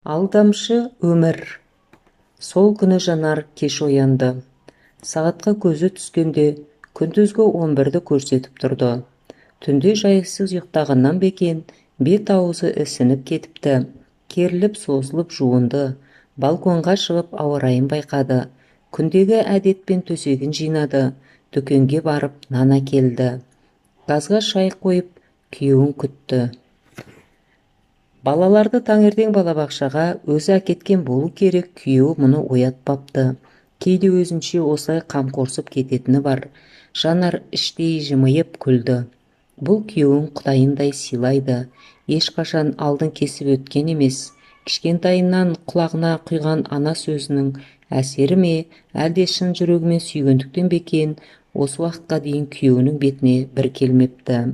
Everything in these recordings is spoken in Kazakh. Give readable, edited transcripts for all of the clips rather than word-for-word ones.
Алдамшы өмір. Сол күні Жанар кеш оянды. Сағатқа көзі түскенде күндізгі 11-ді көрсетіп тұрды. Түнде жайсыз ұйықтағаннан ба екен, бет-аузы ісініп кетіпті. Керіліп созылып жуынды. Балконға шығып ауа райын байқады. Күндегі әдетпен төсегін жинады. Дүкенге барып нан әкелді. Газға шай қойып, күйеуін күтті. Балаларды таңертең балабақшаға өзі әкеткен болу керек, күйеуі мұны оятпапты. Кейде өзінше осылай қамқорсып кететіні бар. Жанар іштей жымиып күлді. Бұл күйеуін құдайындай сыйлайды. Ешқашан алдын кесіп өткен емес. Кішкентайынан құлағына құйған ана сөзінің әсері ме, әлде шын жүрегімен сүйгендіктен бе екен, осы уақытқа дейін күйеуінің бетіне бір келмепті.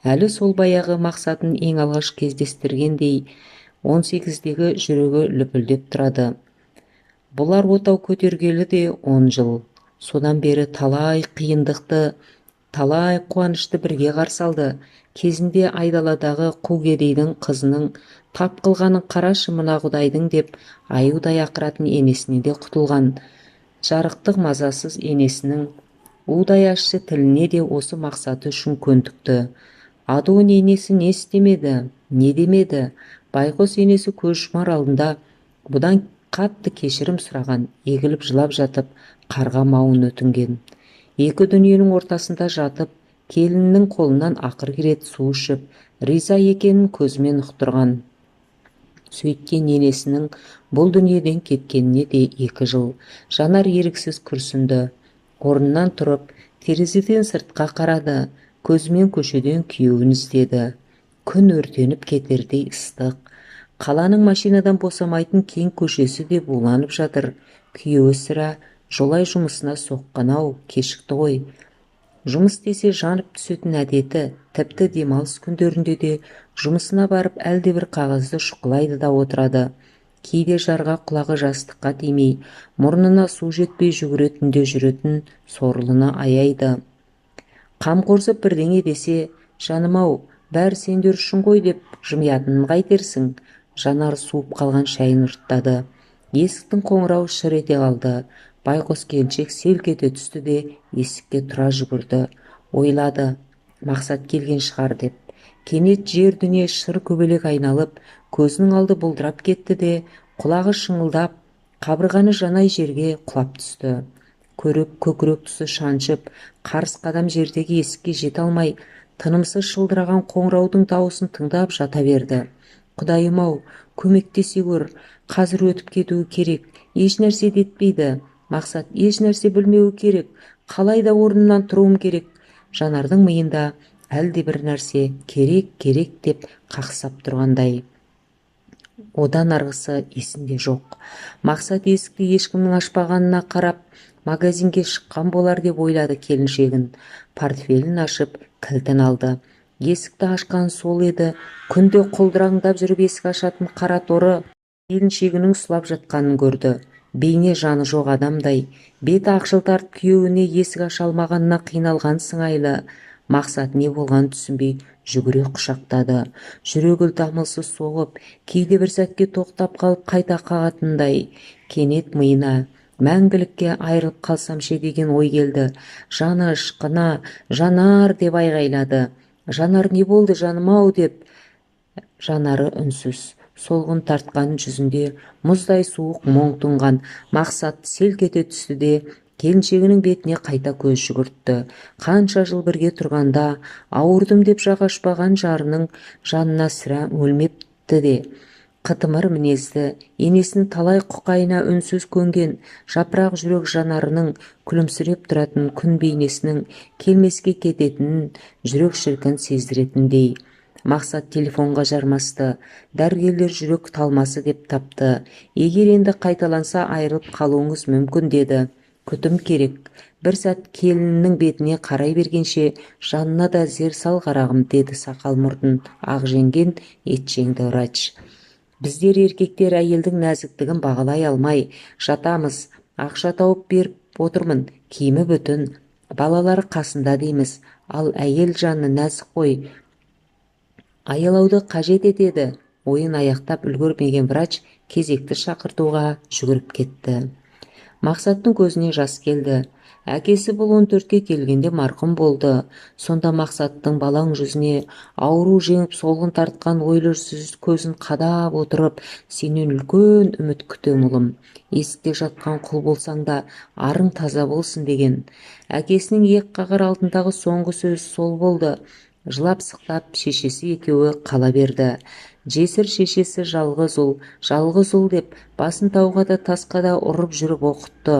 Әлі сол баяғы Мақсатын ең алғаш кездестіргендей 18-дегі жүрегі лүпілдеп тұрады. Бұлар отау көтергелі де 10 жыл. Содан бері талай қиындықты, талай қуанышты бірге қарсы алды. Кезінде айдаладағы қу кедейдің қызының тап қылғанын қарашы мына құдайдың деп аюдай ақыратын енесінен де құтылған. Жарықтық мазасыз енесінің удай ащы тіліне де осы мақсаты үшін көнтікті. Адуын енесі не істемеді, не демеді. Байғұс енесі көз жұмар алдында бұдан қатты кешірім сұраған, егіліп жылап жатып, қарға мауын өтінген. Екі дүниенің ортасында жатып, келінінің қолынан ақырғы рет су ішіп, риза екенін көзімен ұқтырған. Сөйткен енесінің бұл дүниеден кеткеніне де 2 жыл. Жанар еріксіз күрсінді. Орнынан тұрып, терезеден сыртқа қарады. Көзімен көшеден күйеуін іздеді. Күн өртеніп кетердей ыстық. Қаланың машинадан босамайтын кең көшесі де буланып жатыр. Күйеуі сірә жолай жұмысына соққан-ау, кешікті ғой. Жұмыс десе жанып түсетін әдеті, тіпті демалыс күндерінде де жұмысына барып әлдебір қағазды шұқылайды да отырады. Кейде жарға құлағы жастыққа тимей, мұрнына су жетпей жүгіретін де жүретін сорлыны аяйды. Қамқорсып бірдеңе десе, жаным-ау, бәрі сендер үшін ғой деп жымиятынын қайтерсің. Жанар суып қалған шайын ұрттады. Есіктің қоңырауы шыр ете қалды. Байғұс келіншек селк ете түсті де есікке тұра жүгірді. Ойлады, Мақсат келген шығар деп. Кенет жер дүние шыр көбелек айналып, көзінің алды бұлдырап кетті де, құлағы шыңылдап, қабырғаны жанай жерге құлап түсті. Көріп, көкірек тұсы шаншып, қарыс қадам жердегі есікке жете алмай, тынымсыз шылдыраған қоңыраудың дауысын тыңдап жата берді. Құдайым-ау, көмектесе көр, қазір өтіп кетуі керек, еш нәрсе детпейді. Мақсат еш нәрсе білмеуі керек, қалай да орнымнан тұруым керек. Жанардың миында әлдебір нәрсе керек, керек деп қақсап тұрғандай. Одан арғысы есінде жоқ. Мақсат есікті ешкімнің ашпағанына қарап, магазинге шыққан болар деп ойлады келіншегін. Портфелін ашып, кілтін алды. Есікті ашқан сол еді, күнде құлдыраңдап жүріп есік ашатын қара торы келіншегінің сұлап жатқанын көрді. Бейне жаны жоқ адамдай, беті ақшыл тартып күйеуіне есік аша алмағанына қиналған сыңайлы. Мақсат не болғанын түсінбей жүгіре құшақтады. Жүрегі дамылсыз соғып, кейде бір сәтке тоқтап қалып қайта қағатындай. Кенет миына мәңгілікке айырылып қалсам ше деген ой келді. Жаны ышқына, Жанар деп айғайлады. Жанар не болды жаным-ау деп. Жанары үнсіз. Солғын тартқан жүзінде мұздай суық мұң тұнған. Мақсат селк ете түсті де келіншегінің бетіне қайта көз жүгіртті. Қанша жыл бірге тұрғанда ауырдым деп жақ ашпаған жарының жанына сірә өлмепті де. Қытымыр мінезді, енесінің талай құқайына үнсіз көнген жапырақ жүрек жанарының күлімсіреп тұратын күн бейнесінің келмеске кететінін жүрек шіркін сездіретіндей. Мақсат телефонға жармасты. Дәрігерлер жүрек талмасы деп тапты. Егер енді қайталанса айырылып қалуыңыз мүмкін деді. Күтім керек. Бір сәт келінінің бетіне қарай бергенше жанына да зер сал қарағым деді сақал мұртын ақ жеңген етжеңді врач. Біздер еркектер әйелдің нәзіктігін бағалай алмай жатамыз. Ақша тауып беріп отырмын, киімі бүтін, балалары қасында дейміз. Ал әйел жаны нәзік қой, аялауды қажет етеді. Ойын аяқтап үлгермеген врач кезекті шақыртуға жүгіріп кетті. Мақсаттың көзіне жас келді. Әкесі бұл 14-ке келгенде марқұм болды. Сонда Мақсаттың балаң жүзіне ауру жеңіп солғын тартқан ойлы жүз көзін қадап отырып, сенен үлкен үміт күтем ұлым. Есікте жатқан құл болсаң да арың таза болсын деген. Әкесінің иек қағар алдындағы соңғы сөзі сол болды. Жылап сықтап шешесі екеуі қала берді. Жесір шешесі жалғыз ұл, жалғыз ұл деп басын тауға да тасқа да ұрып жүріп оқытты,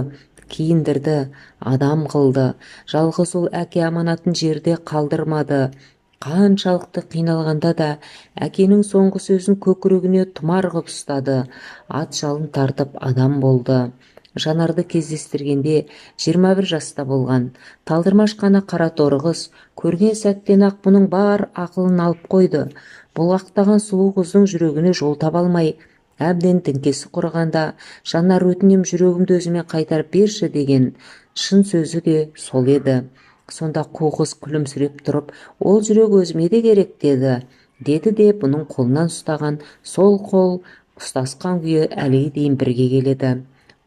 киіндірді, адам қылды. Жалғыз ұл әке аманатын жерде қалдырмады. Қаншалықты қиналғанда да әкенің соңғы сөзін көкірегіне тұмар қып ұстады. Ат жалын тартып адам болды. Жанарды кездестіргенде 21 жаста болған. Талдырмаш қана қара торы қыз көрген сәттен-ақ бұның бар ақылын алып қойды. Бұлғақтаған сұлу қыздың жүрегіне жол таба алмай, әбден діңкесі құрығанда, Жанар, өтінем, жүрегімді өзіме қайтарып берші деген. Шын сөзі де сол еді. Сонда қу қыз күлімсіреп тұрып, ол жүрек өзіме де керек деді. Деді де бұның қолынан ұстаған сол қол ұстасқан күйі әліге дейін бірге келеді.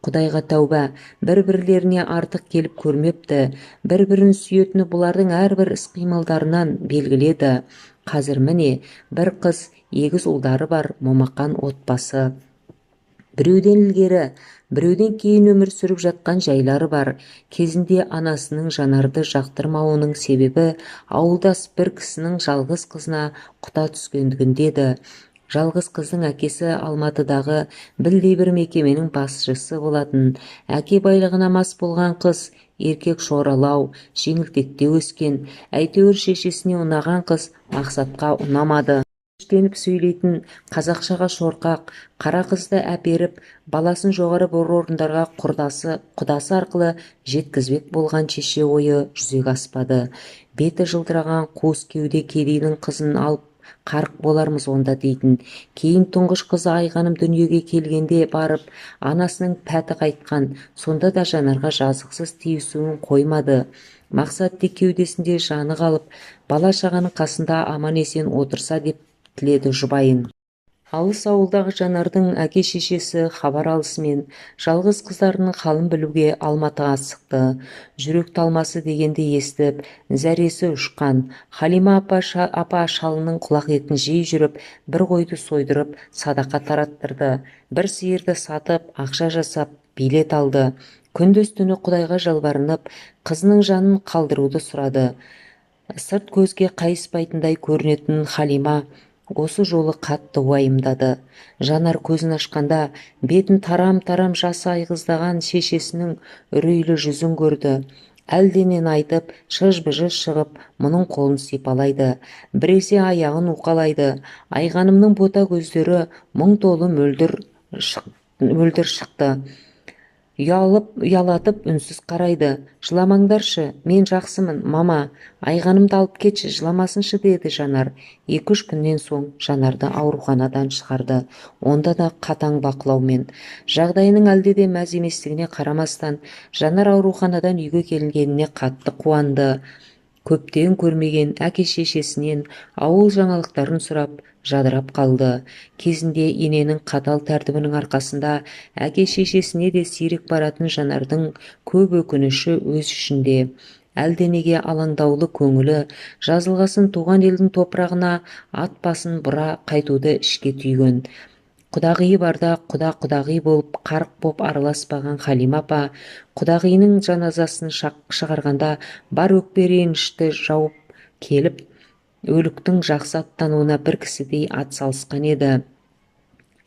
Құдайға тәуба, бір-бірлеріне артық келіп көрмепті, бір-бірін сүйетіні бұлардың әрбір іс-қимылдарынан белгіледі. Қазір міне бір қыз, егіз ұлдары бар момақан отбасы. Біреуден ілгері, біреуден кейін өмір сүріп жатқан жайлары бар. Кезінде анасының Жанарды жақтырмауының себебі ауылдас бір кісінің жалғыз қызына құда түскендігінде еді. Жалғыз қыздың әкесі Алматыдағы білдей бір мекеменің басшысы болатын. Әке байлығына мас болған қыз еркек шоралау, жеңілтектеу өскен. Әйтеуір шешесіне ұнаған қыз Мақсатқа ұнамады. Іштеніп сөйлейтін, қазақшаға шорқақ, қара қызды әперіп, баласын жоғары бір орындарға құрдасы, құдасы арқылы жеткізбек болған шеше ойы жүзеге аспады. Беті жылтыраған қуыс кеуде кедейдің қызын алып қарық болармыз онда дейтін. Кейін тұңғыш қызы Айғаным дүниеге келгенде барып, анасының пәті қайтқан, сонда да Жанарға жазықсыз тиісуін қоймады. Мақсат тек кеудесінде жаны қалып, бала-шағаның қасында аман-есен отырса деп тіледі жұбайын. Алыс ауылдағы Жанардың әке-шешесі хабар алысымен жалғыз қыздарының халін білуге Алматыға асықты. Жүрек талмасы дегенді естіп, зәресі ұшқан. Халима апа шалының құлақ етін жей жүріп, бір қойды сойдырып, садақа тараттырды. Бір сиырды сатып, ақша жасап, билет алды. Күндіз түні Құдайға жалбарынып, қызының жанын қалдыруды сұрады. Сырт көзге қайыспайтындай көрінетін Халима осы жолы қатты уайымдады. Жанар көзін ашқанда бетін тарам-тарам жасы айғыздаған шешесінің үрейлі жүзін көрді. Әлденен айтып, шыж-быжы шығып, мұның қолын сипалайды. Біресе аяғын уқалайды. Айғанымның бота көздері мұң толы мөлдір шықты. Ұялып, ұялатып үнсіз қарайды. Жыламаңдаршы, мен жақсымын, мама. Айғанымды алып кетші, жыламасыншы деді Жанар. 2-3 күннен соң Жанарды ауруханадан шығарды. Онда да қатаң бақылаумен. Жағдайының әлде де мәз еместігіне қарамастан, Жанар ауруханадан үйге келгеніне қатты қуанды. Көптен көрмеген әке-шешесінен ауыл жаңалықтарын сұрап, жадырап қалды. Кезінде ененің қатал тәртібінің арқасында әке-шешесіне де сирек баратын Жанардың көп өкініші өз ішінде. Әлденеге алаңдаулы көңілі жазылғасын туған елдің топырағына ат басын бұра қайтуды ішке түйген. Құдағиы барда құда-құдағи болып, қарық боп араласпаған Халима апа құдағиының жаназасын шығарғанда бар өкпе ренішті жауып келіп, өліктің жақсы аттануына бір кісідей ат салысқан еді.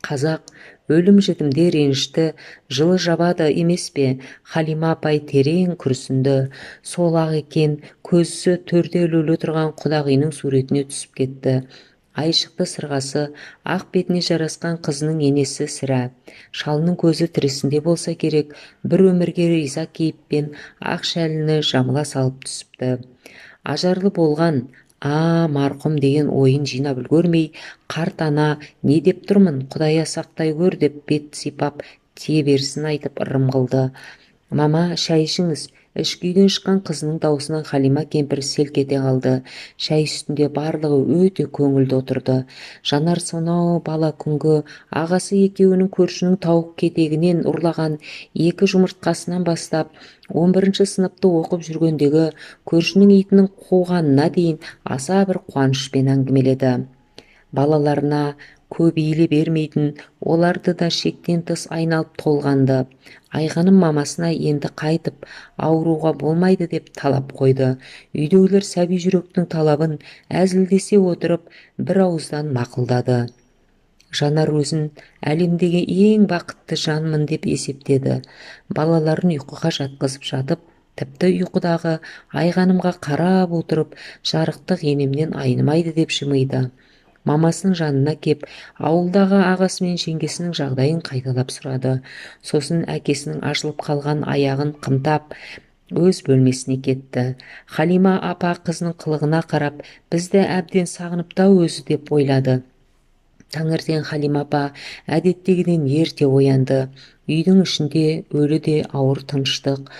Қазақ өлім-жітімде ренішті жылы жабады емес пе? Халима апай терең күрсінді. Сол-ақ екен, көзі төрде ілулі тұрған құдағиының суретіне түсіп кетті. Айшықты сырғасы, ақ бетіне жарасқан қызының енесі сірә. Шалының көзі тірісінде болса керек, бір өмірге риза кейіппен ақ шәліні жамыла салып түсіпті. Ажарлы болған, а марқұм деген ойын жинап үлгермей, қарт ана не деп тұрмын, Құдая сақтай көр деп бет сипап, тие берсін айтып ырым қылды. Мама, шай ішіңіз, Ішкі үйден шыққан қызының даусынан Халима кемпір селк ете қалды. Шай үстінде барлығы өте көңілді отырды. Жанар сонау бала күнгі ағасы екеуінің көршінің тауық кетегінен ұрлаған 2 жұмыртқасынан бастап 11 сыныпты оқып жүргендегі көршінің итінің қуғанына дейін аса бір қуанышпен әңгімеледі. Балаларына көп иіле бермейтін, оларды да шектен тыс айналып толғанды. Айғаным мамасына енді қайтып ауыруға болмайды деп талап қойды. Үйдегілер сәби жүректің талабын әзілдесе отырып бір ауыздан мақұлдады. Жанар өзін әлемдегі ең бақытты жанмын деп есептеді. Балаларын ұйқыға жатқызып жатып, тіпті ұйқыдағы Айғанымға қарап отырып, жарықтық енемнен айнымайды деп жымиды. Мамасының жанына кеп, ауылдағы ағасы мен жеңгесінің жағдайын қайталап сұрады. Сосын әкесінің ашылып қалған аяғын қымтап, өз бөлмесіне кетті. Халима апа қызының қылығына қарап, бізді әбден сағыныпты-ау өзі деп ойлады. Таңертең Халима апа әдеттегіден ерте оянды. Үйдің ішінде өлі де ауыр тыныштық.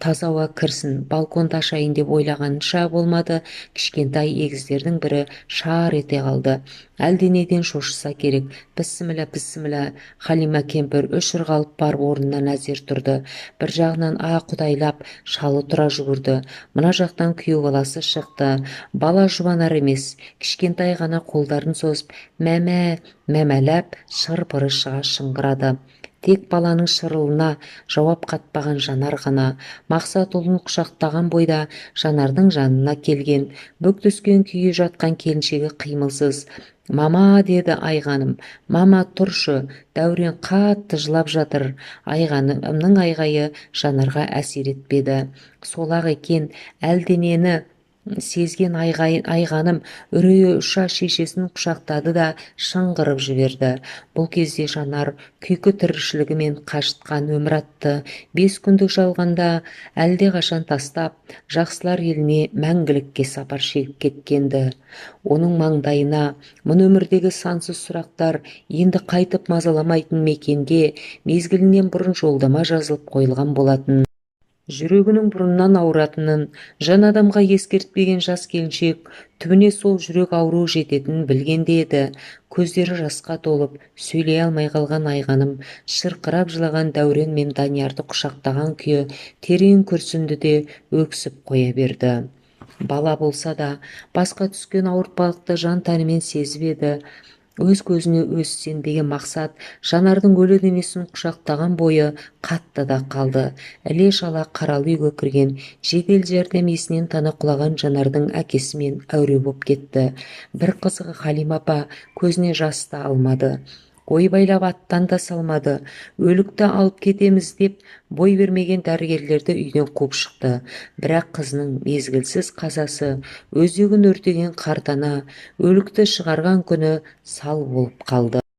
Таза ауа кірсін, балконды ашайын деп ойлағанша болмады, кішкентай егіздердің бірі шар ете қалды. Әлденеден шошыса керек. Бісміллә, бісміллә. Халима кемпір үш ырғалып барып орнынан әзер тұрды. Бір жағынан а құдайлап шалы тұра жүгірді. Мына жақтан күйеу баласы шықты. Бала жұбанар емес, кішкентай ғана қолдарын созып, мәмә, мәмәләп шыр-пыры шыға шыңғырады. Тек баланың шырылына жауап қатпаған Жанар ғана. Мақсат ұлын құшақтаған бойда Жанардың жанына келген, бүк түскен күйі жатқан келіншегі қимылсыз. Мама, деді Айғаным, мама тұршы, Дәурен қатты жылап жатыр. Айғанымның айғайы Жанарға әсер етпеді. Солақ екен, әлденені сезген Айғаным үрейі ұша шешесін құшақтады да шыңғырып жіберді. Бұл кезде Жанар күйкі тіршілігімен қашытқан өмір атты 5 күндік жалғанда әлдеқашан тастап, жақсылар еліне мәңгілікке сапар шегіп кеткенді. Оның маңдайына мұны өмірдегі сансыз сұрақтар енді қайтып мазаламайтын мекенге мезгілінен бұрын жолдама жазылып қойылған болатын. Жүрегінің бұрыннан ауыратынын жан адамға ескертпеген жас келіншек түбіне сол жүрек ауруы жететінін білгенде еді. Көздері жасқа толып, сөйлей алмай қалған Айғаным шырқырап жылаған Дәурен мен Даниярды құшақтаған күйі терең күрсінді де өксіп қоя берді. Бала болса да басқа түскен ауыртпалықты жан тәнімен сезіп еді. Өз көзіне өз сенбеген Мақсат Жанардың өлі денесін құшақтаған бойы қатты да қалды. Іле-шала қаралы үйге кірген жедел жәрдем есінен тана құлаған Жанардың әкесімен әуре боп кетті. Бір қызығы Халима апа көзіне жас та алмады. Ойбайлап аттан да салмады. Өлікті алып кетеміз деп бой бермеген дәрігерлерді үйден қуып шықты. Бірақ қызының мезгілсіз қазасы өзегін өртеген қартана өлікті шығарған күні сал болып қалды.